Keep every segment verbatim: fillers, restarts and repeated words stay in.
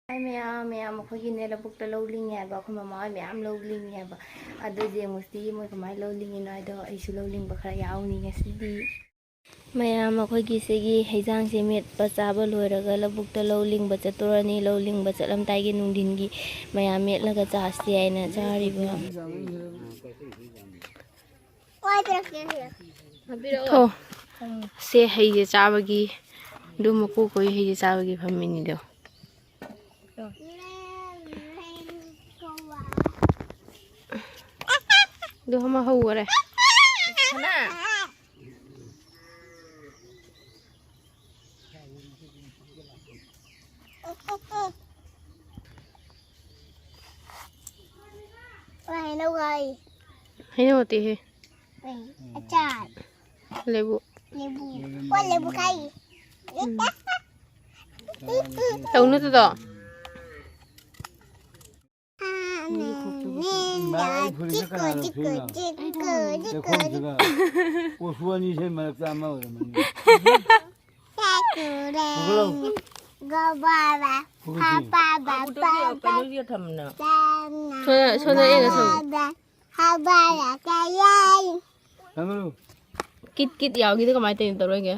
ꯍꯥꯏ ꯃꯌꯥꯝ, ꯃꯌꯥꯝ ꯑꯩꯈꯣꯏꯒꯤꯅꯦ ꯂꯧꯕꯨꯛꯇ ꯂꯧ ꯂꯤꯡꯉꯦ ꯍꯥꯏꯕ, ꯑꯩꯈꯣꯏ ꯃꯃꯥ ꯍꯣꯏ ꯃꯌꯥꯝ ꯂꯧ ꯂꯤꯡꯉꯦ ꯍꯥꯏꯕ꯫ ꯑꯗꯨ ꯌꯦꯡꯉꯨꯁꯤ ꯃꯣꯏ ꯀꯃꯥꯏꯅ ꯂꯧ ꯂꯤꯡꯉꯤꯅꯣ ꯍꯥꯏꯗꯣ, ꯑꯩꯁꯨ ꯂꯧ ꯂꯤꯡꯕ ꯈꯔ ꯌꯥꯎꯅꯤ ꯉꯁꯤꯗꯤ꯫ ꯃꯌꯥꯝ ꯑꯩꯈꯣꯏꯒꯤ ꯁꯤꯒꯤ ꯍꯩꯖꯥꯡꯁꯦ ꯃꯦꯠꯄ ꯆꯥꯕ ꯂꯣꯏꯔꯒ ꯂꯧꯕꯨꯛꯇ ꯂꯧ ꯂꯤꯡꯕ ꯆꯠꯇꯣꯔꯅꯤ꯫ ꯂꯧ ꯂꯤꯡꯕ ꯆꯠꯂꯝꯗꯥꯏꯒꯤ ꯅꯨꯡꯊꯤꯟꯒꯤ ꯃꯌꯥꯝ ꯃꯦꯠꯂꯒ ꯆꯥꯁꯤ ꯍꯥꯏꯅ ꯆꯥꯔꯤꯕ꯫ ꯊꯣ, ꯁꯦ ꯍꯩꯁꯦ ꯆꯥꯕꯒꯤ, ꯑꯗꯨ ꯃꯀꯨ ꯈꯣꯏ ꯍꯩꯁꯦ ꯆꯥꯕꯒꯤ ꯐꯝꯃꯤꯅꯤꯗꯣ꯫ ꯑꯗꯨ ꯑꯃ ꯍꯧꯈꯔꯦ꯫ ꯍꯩꯅꯧ ꯈꯥꯏ꯫ ꯍꯩꯅꯧ ꯅꯠꯇꯦꯍꯦ꯫ ꯑꯆꯥꯔ꯫ ꯂꯩꯕꯨ꯫ ꯂꯩꯕꯨ꯫ ꯑꯣ, ꯂꯩꯕꯨ ꯈꯥꯏ꯫ ꯎꯝ꯫ ꯇꯧꯅꯨ ꯑꯗꯨꯗꯣ꯫ ꯏꯃꯥ, ꯑꯩ ꯐꯨꯔꯤꯠꯁꯦ ꯀꯅꯥꯅ ꯐꯨꯔꯤꯠꯅꯣ? ꯂꯩꯈꯣꯝꯁꯤꯒ꯫ ꯑꯣ, ꯁꯣ ꯑꯅꯤꯁꯦ ꯃꯔꯛꯇ ꯑꯃ ꯑꯣꯏꯔꯝꯃꯅꯤ꯫ ꯐꯨꯒꯠꯂꯣ꯫ ꯐꯨꯒꯠꯂꯁꯤ꯫ ꯁꯣꯅ, ꯁꯣꯅ ꯌꯦꯡꯉꯁꯤ꯫ ꯊꯝꯃꯨ꯫ ꯀꯤꯠ ꯀꯤꯠ ꯌꯥꯎꯈꯤꯗ ꯀꯃꯥꯏꯅ ꯇꯧꯔꯤꯅꯣ? ꯇꯧꯔꯣꯏꯒꯦ꯫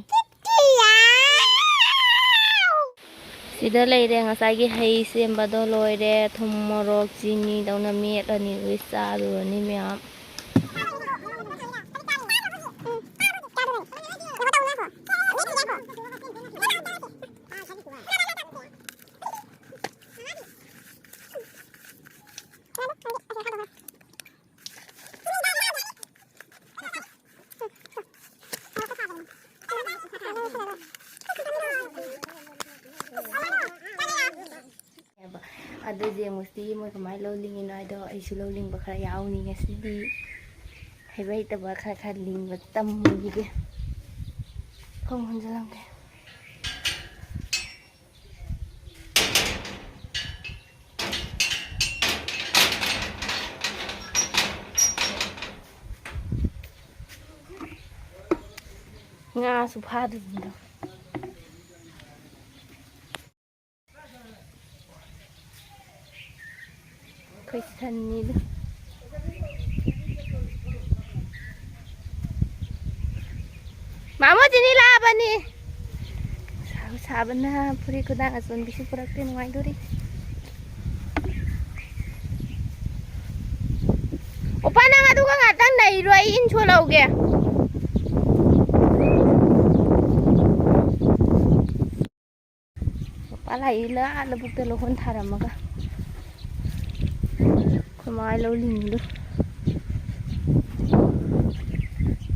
ꯁꯤꯗ ꯂꯩꯔꯦ, ꯉꯁꯥꯏꯒꯤ ꯍꯩ ꯁꯦꯝꯕꯗꯣ ꯂꯣꯏꯔꯦ꯫ ꯊꯨꯝ, ꯃꯣꯔꯣꯛ, ꯆꯤꯅꯤ ꯇꯧꯅ ꯃꯦꯠꯂꯅꯤ, ꯑꯗꯨꯒ ꯆꯥꯔꯨꯔꯅꯤ ꯃꯌꯥꯝ꯫ ꯑꯗꯨ ꯌꯦꯡꯉꯨꯁꯤ ꯃꯣꯏ ꯀꯃꯥꯏꯅ ꯂꯧ ꯂꯤꯡꯉꯤꯅꯣ ꯍꯥꯏꯗꯣ꯫ ꯑꯩꯁꯨ ꯂꯧ ꯂꯤꯡꯕ ꯈꯔ ꯌꯥꯎꯅꯤ ꯉꯁꯤꯗꯤ꯫ ꯍꯩꯕ ꯍꯩꯇꯕ ꯈꯔ ꯈꯔ ꯂꯤꯡꯕ ꯇꯝꯃꯨꯈꯤꯒꯦ꯫ ꯈꯣꯡ ꯍꯟꯖꯤꯜꯂꯝꯒꯦ꯫ ꯉꯥꯁꯨ ꯐꯥꯗꯕꯅꯤꯗꯣ꯫ ꯑꯩꯈꯣꯏ ꯁꯟꯅꯤꯗꯣ꯫ ꯃꯥꯃꯣ ꯆꯤꯅꯤ ꯂꯥꯛꯑꯕꯅꯤ꯫ ꯁꯥꯕ ꯁꯥꯕꯅ ꯐꯨꯔꯤꯠ ꯈꯨꯗꯥꯡ ꯑꯆꯣꯟꯕꯤꯁꯨ ꯄꯨꯔꯛꯇꯦ, ꯅꯨꯡꯉꯥꯏꯗꯣꯔꯤ꯫ ꯑꯣꯄꯥ, ꯅꯪ ꯑꯗꯨꯒ ꯉꯥꯛꯇꯪ ꯅꯩꯔꯣ, ꯑꯩ ꯏꯟ ꯁꯣꯜꯍꯧꯒꯦ꯫ ꯃꯄꯥ ꯂꯥꯛꯏ, ꯂꯥ ꯂꯧꯕꯨꯛꯇ ꯂꯧꯍꯣꯟ ꯊꯥꯔꯝꯃꯒ꯫ ꯑꯩꯈꯣꯏ ꯃꯥ ꯂꯧ ꯂꯤꯡꯉꯤꯗꯣ꯫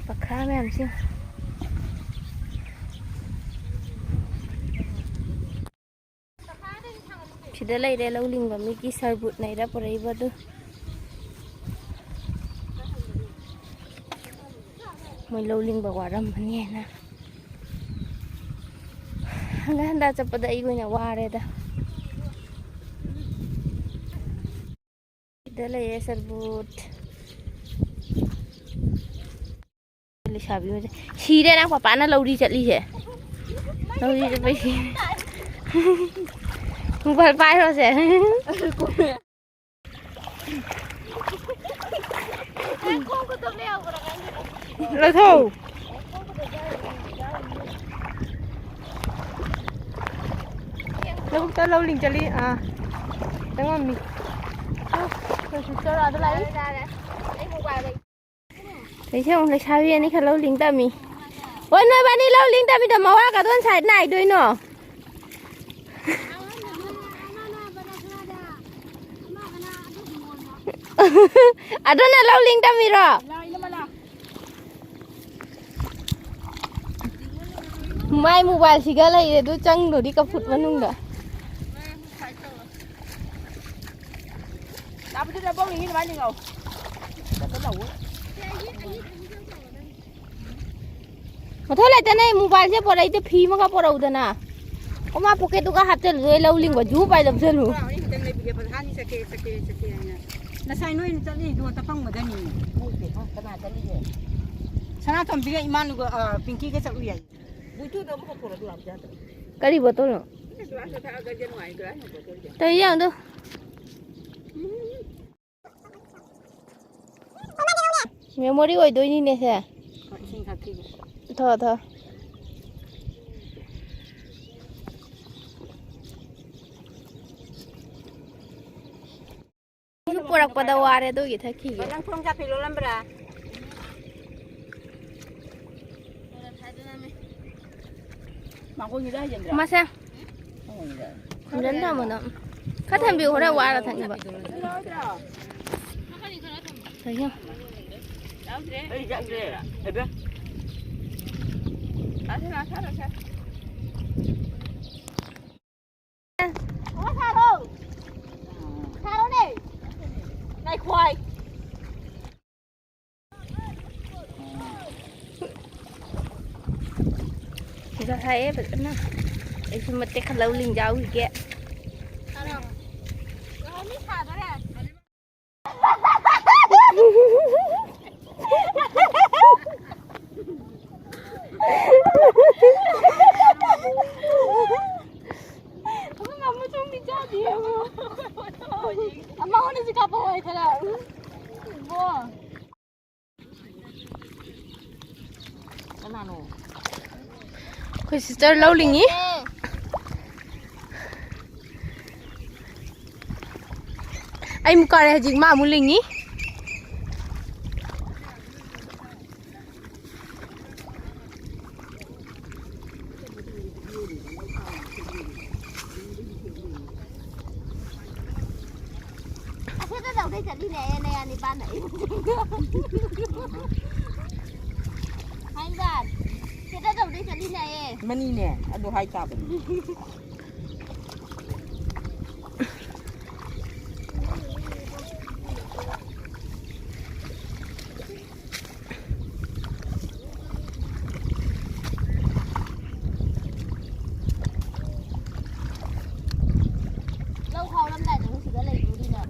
ꯄꯈ꯭ꯔꯥ ꯃꯌꯥꯝꯁꯦ꯫ ꯁꯤꯗ ꯂꯩꯔꯦ ꯂꯧ ꯂꯤꯡꯕ ꯃꯤꯒꯤ ꯁꯔꯕꯨꯠ ꯅꯩꯔ ꯄꯨꯔꯛꯏꯕ ꯑꯗꯨ꯫ ꯃꯣꯏ ꯂꯧ ꯂꯤꯡꯕ ꯋꯥꯔꯝꯃꯅꯤꯅ꯫ ꯍꯪꯒꯠ ꯍꯟꯗ ꯆꯠꯄꯗ ꯑꯩ ꯑꯣꯏꯅ ꯋꯥꯔꯦꯗ꯫ ꯁꯤꯗ ꯂꯩꯌꯦ ꯁꯔꯕꯨꯠ꯫ ꯂꯩꯁꯥꯕꯤ ꯃꯆꯥ꯫ ꯁꯤꯔꯦ ꯅꯪ ꯄꯄꯥꯅ ꯂꯧꯔꯤ ꯆꯠꯂꯤꯁꯦ꯫ ꯂꯧꯔꯤ ꯆꯠꯄꯩ ꯁꯤꯔꯦ꯫ ꯃꯣꯕꯥꯏꯜ ꯄꯥꯏꯔꯣꯁꯦ꯫ ꯂꯧꯊꯧ꯫ ꯂꯧꯕꯨꯛꯇ ꯂꯧ ꯂꯤꯡ ꯆꯠꯂꯤ꯫ ꯑꯥ, ꯆꯪꯉꯝꯃꯤ꯫ ꯑꯥ, ꯑꯩꯈꯣꯏ ꯁꯤꯁꯇꯔ ꯑꯥꯗ ꯂꯥꯛꯏ꯫ ꯀꯩꯁꯦ ꯑꯃꯨꯛ ꯂꯩꯁꯥꯕꯤ ꯑꯅꯤꯈꯛ ꯂꯧ ꯂꯤꯡ ꯇꯝꯃꯤ꯫ ꯑꯣ, ꯅꯣꯏꯕꯥꯅꯤ ꯂꯧ ꯂꯤꯡ ꯇꯝꯃꯤꯗꯣ ꯃꯋꯥ ꯀꯗꯣꯟ ꯁꯥꯏꯗ ꯅꯥꯏꯗꯣꯏꯅꯣ? ꯑꯗꯨꯅ ꯂꯧ ꯂꯤꯡ ꯇꯝꯃꯤꯔꯣ? ꯃꯥꯏ ꯃꯣꯕꯥꯏꯜꯁꯤꯒ ꯂꯩꯔꯦ ꯑꯗꯨ ꯆꯪꯗꯣꯔꯤ ꯀꯐꯨꯠ ꯃꯅꯨꯡꯗ꯫ ꯃꯊꯧ ꯂꯩꯇꯅ ꯑꯩ ꯃꯣꯕꯥꯏꯜꯁꯦ ꯄꯣꯔꯛꯏꯗ, ꯐꯤ ꯑꯃꯒ ꯄꯣꯔꯛꯎꯗꯅ꯫ ꯑꯣ, ꯃꯥ ꯄꯣꯀꯦꯠꯇꯨꯒ ꯍꯥꯞꯆꯜꯂꯨ, ꯑꯩ ꯂꯧ ꯂꯤꯡꯕ ꯖꯨ ꯄꯥꯏ ꯂꯧꯖꯜꯂꯨ꯫ ꯉꯁꯥꯏ ꯅꯣꯏꯅ ꯆꯠꯂꯤꯗꯣ ꯇꯄꯪꯕꯗꯅꯤ꯫ ꯀꯅꯥ ꯆꯠꯂꯤꯒꯦ? ꯁꯅꯥꯇꯣꯝꯕꯤꯒ ꯏꯃꯥꯅꯨꯒ, ꯑ, ꯄꯤꯡꯀꯤꯒ ꯆꯠꯂꯨ ꯌꯥꯏ꯫ ꯀꯔꯤ ꯕꯣꯇꯜꯅꯣ? ꯇꯧ ꯌꯥꯗꯣ꯫ ꯎꯝ꯫ ꯃꯦꯃꯣꯔꯤ ꯑꯣꯏꯗꯣꯏꯅꯤꯅꯦ ꯁꯦ꯫ ꯍꯣꯏ, ꯏꯁꯤꯡ ꯊꯛꯈꯤꯒꯦ꯫ ꯊꯛꯑꯣ, ꯊꯛꯑꯣ꯫ ꯑꯩꯁꯨ ꯄꯨꯔꯛꯄꯗ ꯋꯥꯔꯦ, ꯑꯗꯨꯒꯤ ꯊꯛꯈꯤꯒꯦ꯫ ꯅꯪ ꯊꯣꯡ ꯆꯥꯛꯈꯩ ꯂꯣꯜꯂꯝꯕ꯭ꯔꯥ? ꯃꯥꯡꯒꯣꯜꯒꯤꯗ ꯍꯩꯖꯤꯟꯗ꯭ꯔꯥ? ꯃꯁꯦ꯫ ꯃꯥꯡꯒꯣꯜꯒꯤꯗ꯫ ꯈꯨꯝꯖꯟ ꯊꯝꯃꯣ ꯅꯪ꯫ ꯈꯔ ꯊꯝꯕꯤꯌꯨ, ꯍꯣꯔꯦꯟ ꯋꯥꯔ ꯊꯛꯅꯕ꯫ ꯀꯩꯅꯣ? ꯌꯥꯎꯗ꯭ꯔꯦ꯫ ꯑꯩ ꯌꯥꯎꯗ꯭ꯔꯦ꯫ ꯍꯩꯕ꯫ ꯂꯥꯛꯑꯣꯁꯦ, ꯂꯥꯛꯑꯣ, ꯊꯥꯔꯣꯁꯦ꯫ ꯑꯣ, ꯊꯥꯔꯣ꯫ ꯊꯥꯔꯣꯅꯦ꯫ ꯉꯥꯏꯈꯣ ꯍꯥꯏ꯫ ꯅꯨꯡꯁꯥ ꯁꯥꯏꯌꯦ ꯐꯖꯅ꯫ ꯑꯩꯁꯨ ꯃꯇꯦꯛ ꯈꯔ ꯂꯧ ꯂꯤꯡꯖꯥꯎꯈꯤꯒꯦ꯫ ꯑꯃ ꯆꯣꯡꯗꯤ ꯆꯥꯗꯤꯌꯦ꯫ ꯑꯃ ꯍꯣꯟꯅꯁꯤ ꯀꯥꯞꯄ ꯍꯣꯏ ꯈꯔ꯫ ꯏꯕꯣ꯫ ꯀꯅꯥꯅꯣ? ꯑꯩꯈꯣꯏ ꯁꯤꯁꯇꯔ ꯂꯧ ꯂꯤꯡꯉꯤ꯫ ꯑꯩ ꯑꯃꯨꯛ ꯀꯥꯔꯦ ꯍꯧꯖꯤꯛ, ꯃꯥ ꯑꯃꯨꯛ ꯂꯤꯡꯉꯤ꯫ ꯑꯁꯤꯗ ꯇꯧꯗꯣꯏ ꯆꯠꯂꯤꯅꯦ, ꯅꯌꯥ ꯅꯤꯄꯥꯟ ꯑꯩ꯫ ꯍꯥꯏꯕ, ꯁꯤꯗ ꯇꯧꯗꯣꯏ ꯆꯠꯂꯤꯅꯦ꯫ ꯃꯅꯤꯅꯦ, ꯑꯗꯨ ꯍꯥꯏ ꯇꯥꯕꯅꯤ꯫ ꯂꯧ ꯈꯥꯎꯔꯝꯗꯥꯏꯗ ꯁꯤꯗ ꯂꯩꯗꯣꯔꯤꯅꯦ꯫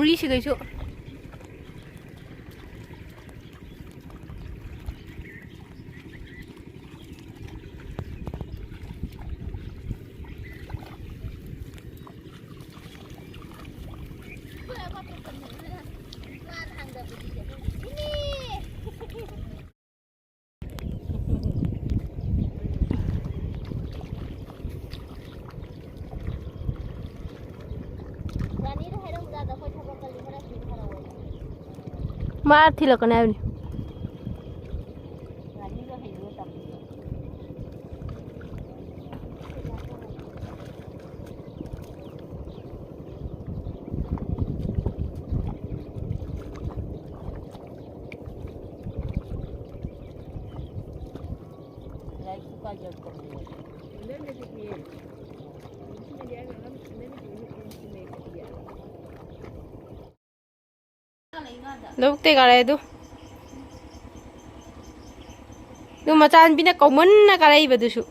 ꯎꯔꯤꯁꯤꯈꯩꯁꯨ꯫ ꯃꯥ ꯊꯤꯜꯂꯛꯀꯅꯤ ꯍꯥꯏꯕꯅꯤ꯫ ꯂꯧꯕꯨꯛꯇꯩ ꯀꯥꯔꯛꯑꯦ ꯑꯗꯨ꯫ ꯑꯗꯨ ꯃꯆꯥꯅꯨꯄꯤꯅ ꯀꯧꯃꯟꯅ ꯀꯥꯔꯛꯏꯕꯗꯨꯁꯨ꯫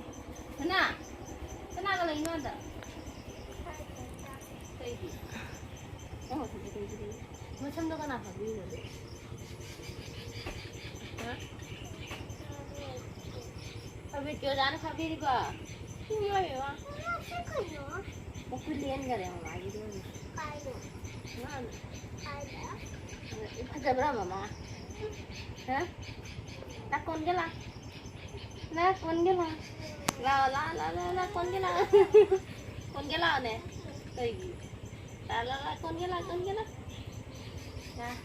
ꯀꯅꯥ? ꯀꯅꯥꯒ ꯂꯩꯅꯣ ꯑꯗ? ꯀꯩꯒꯤ? ꯅꯪ ꯃꯊꯟꯇ ꯀꯩꯒꯤ ꯂꯩ? ꯃꯁꯝꯗꯣ ꯀꯅꯥ ꯐꯥꯕꯤꯔꯤꯅꯣ ꯑꯗꯨ? ꯍꯥ? ꯄ꯭ꯔꯥꯏꯚꯦꯠꯀꯤ ꯑꯣꯖꯥꯅ ꯐꯥꯕꯤꯔꯤꯕ? ꯏꯃꯥꯏ ꯄꯦꯝꯃ꯫ ꯃꯈꯨꯠ ꯂꯦꯟꯈꯔꯦ ꯃꯃꯥꯒꯤꯗꯣ꯫ ꯐꯖꯕ꯭ꯔꯥ ꯃꯃꯥ? ꯍꯥ? ꯂꯥꯛ ꯀꯣꯟꯒꯦ ꯂꯥꯛ꯫ ꯂꯥꯛ ꯀꯣꯟꯒꯦ ꯂꯥꯛ꯫ ꯂꯥꯛꯑꯣ, ꯂꯥꯛꯑꯣ, ꯂꯥꯛꯑꯣ, ꯂꯥꯛꯑꯣ, ꯂꯥꯛ ꯀꯣꯟꯒꯦ ꯂꯥꯛꯑꯣ꯫ ꯀꯣꯟꯒꯦ ꯂꯥꯛꯑꯣꯅꯦ꯫ ꯀꯩꯒꯤ? ꯂꯥꯛ, ꯂꯥꯛ, ꯂꯥꯛ, ꯀꯣꯟꯒꯦ ꯂꯥꯛ, ꯀꯣꯟꯒꯦ ꯂꯥꯛ꯫ ꯂꯥꯛ꯫